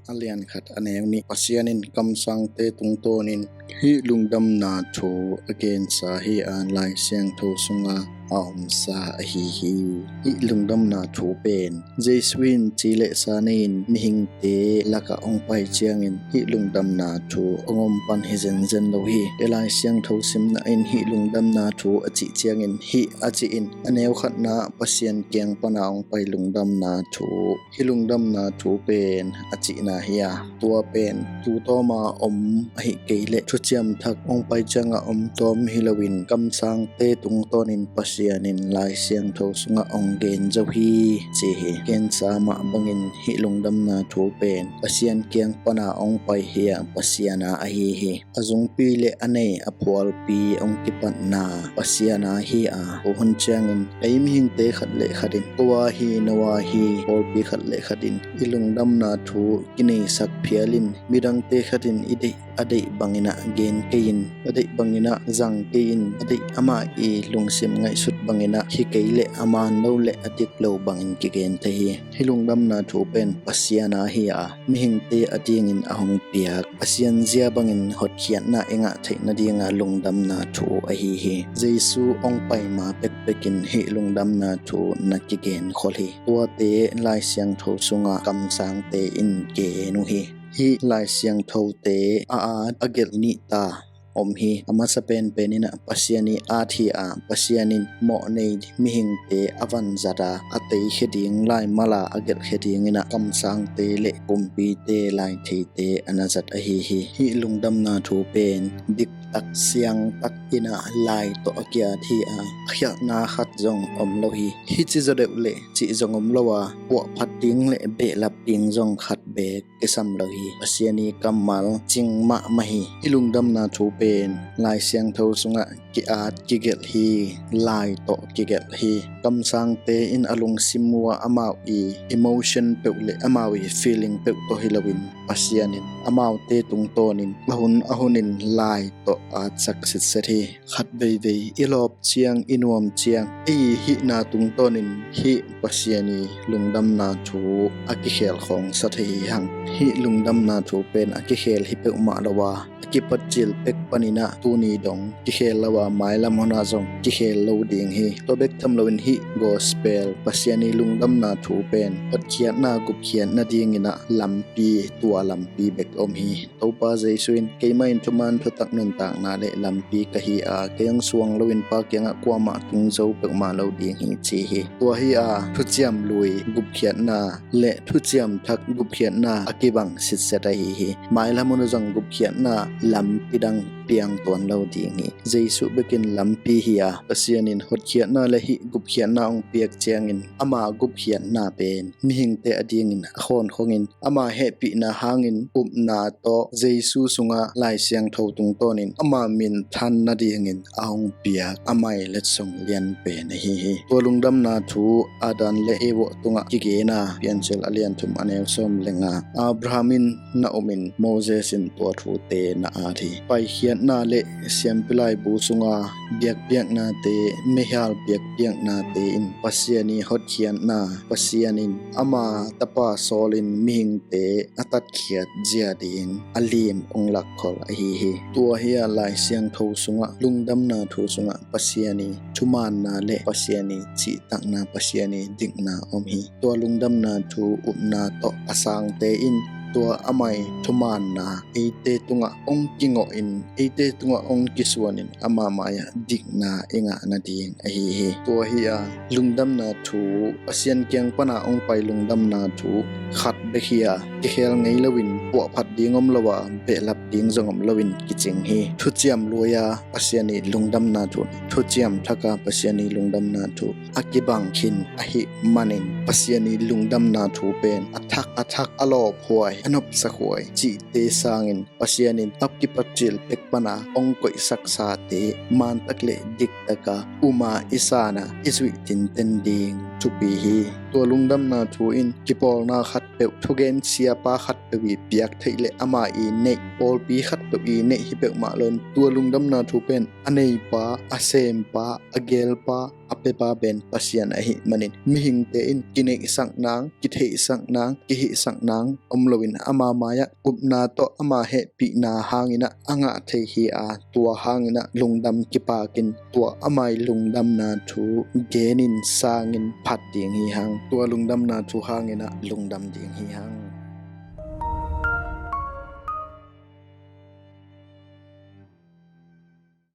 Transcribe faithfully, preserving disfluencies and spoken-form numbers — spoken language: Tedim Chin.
a lian khat a neu nih. Pasian in kamsangte tungtawnin hih lungdamna thu a gensa hi a, Lai Siangtho sunga a omsa ahi hi. Hih lungdamna thu pen Jesu in ci le sa nei-in mihingte lakah hong pai ciangin hih lungdamna thu hong om pan hi zenzen lo hi. Lai Siangtho simna in hih lungdamna thu a cih ciangin hih a cih in a neu khatna Pasian kiang pana hong pai lungdamna thu, hih lungdamna thu pen a cihna hi a, tua pen tu tawma om ahi kei leh thuciam thak hong pai cianga om tawm hi loin kamsangte tungtawnin Pasian in Lai Siangtho sungah hong gen zo hi ci hi. Gensa mah bangin hih lungdamna thu pen Pasian kiang pana hong pai hi a, Pasian a ahi hi. A zungpi le a nei a phualpi hong kipatna Pasian a hi a, tua hun ciangin ei mihingte khat le khat in, ko a hi, no a hi, phualpi khat le khat in i lungdamna thu kineisak phialin midangte khat in i deih a deih banginah gen kei-in, a deih banginah zang kei-in, a deih amah i lungsim ngaihsut banginah hi kei leh a man lo le a dik lo bangin kigen thei hi. Hih lungdamna thu pen Pasian a hi a, mihingte a dingin a hong piak Pasian zia bangin hotkhiatna i ngah theih nadinga lungdamna thu ahi hi. Jesu hong pai ma pekpekin hih lungdamna thu na kigen khol hi. Tuate Lai Siangtho sunga kamsangte in gen uh hi. Hih Lai Siangthote a at a gelh nih ta om hi. A masa penpen inah Pasian i at hi a, Pasian in mawhnei mihingte a vanzat a, a teikhia ding lai mala a gelhkhia dinginah kamsangte le kumpite laitheite a na zat ahi hi. Hih lungdamna thu pen diktak siangtak inah lai tawh a kiat hi a, a khialhna khat zong om lo hi. Hih ci zaw deuh le cih zong om lo a, puahphat ding le behlap ding zong khat beek kisam lo hi. Pasian i kammal cing mahmah hi. Hih lungdamna thu pen Lai Siangtho sungah ki-at kigelh hi, lai tawh kigelh hi. Kamsangte in a lungsim uh a amau i emotion peuh le amau i feeling peuh tawh hi loin Pasian in amaute tungtawnin a hun a hunin lai tawh atsak sitset hi. Khat veivei i lawp ciang, i nuam ciang, ei hihna tungtawnin hih Pasian i lungdamna thu a kikhel khawngsa thei hi hang. Hih lungdamna thu pen a kikhel hi peuhmah lo a, a kipatcil pek paninah tuni dong kikhel lo a, mailam hunah zong kikhel lo ding hi. Tua bek tham loin hih gospel Pasian i lungdamna thu pen hotkhiatna gupkhiatna dinginah lampi, tua lampi bek om hi. Topa Jesu in, "Keimah in thuman thutak nuntakna le lampi ka hi a, kei hong suang loin Pa kiangah kuamah tung zo peuhmah lo ding hi," ci hi. Tua hi a, thuciam lui gupkhiatna le thuciam thak gupkhiatna a kibang sitset ahi hi. Mailam hun zong gupkhiatna lampi dang piang tuan lo ding hi. Jesu bekin lampi hi a, Pasian in hotkhiatna le hih gupkhiatna hong piak ciangin ama gupkhiatna pen mihingte a dingin a khawnkhongin ama hehpihna hangin upna tawh Jesu sungah Lai Siangtho tungtawnin ama minthan nadingin a hong piak a mai letsong lianpen ahi hi. Tua lungdamna thu Adam le Eva tungah kigen a, Piancil a lian thum a neu sawm le nga. Abraham in na umin Moses in tua thute na at hi. Paikhiatna le siampi laibu sunga biakpiaknate, meikhal biakpiaknate in Pasian i hotkhiatna, Pasian in ama tapa sawlin mihingte a tatkhiat zia ding a lim hong lakkhol ahi hi. Tua hi a Lai Siangtho sungah, lungdamna thu sungah Pasian i thumaanna le Pasian i cihtakna, Pasian i dikna om hi. Tua lungdamna thu upna tawh a sangte in tua ama i thumaanna eite tungah hong kingawhin, eite tungah hong kisuanin ama mai-ah dikna i ngah nading ahi hi. Tua hi a lungdamna thu, Pasian kiang pana hong pai lungdamna thu khat bek hi a, kikhel ngei loin puahphat ding om lo a, behlap ding zong om loin kicing hi. Thuciam lui a Pasian i lungdamna thu, thuciam thak a Pasian i lungdamna thu a kibang khin ahih manin Pasian i lungdamna thu pen a thak a thak, a lawphuai, a nopsakhuai cihte sangin Pasian in a kipatcil pek pana hong koihsaksate mantak le diktaka um a i sana i zuih tinten ding thupi hi. Tua lungdamna thu in kipawlna khatpeuh, thugen siapa khatpeuh i piak theih le ama i neih, pawlpi khatpeuh i neih hi peuhmah loin tua lungdamna thu pen a neipa, a sempa, a gelpa, a piapa pen Pasian ahih manin mihingte in kineihsak nang, kitheihsak nang, kihihsak nang om loin ama mai-ah upna tawh ama hehpihna hangin ah a ngah thei hi a, tua hangin ah lungdam kipakin tua ama ii lungdamna thu genin sangin phat ding hi hang. Tua lungdamna thu hangin ah lungdam ding hi hang.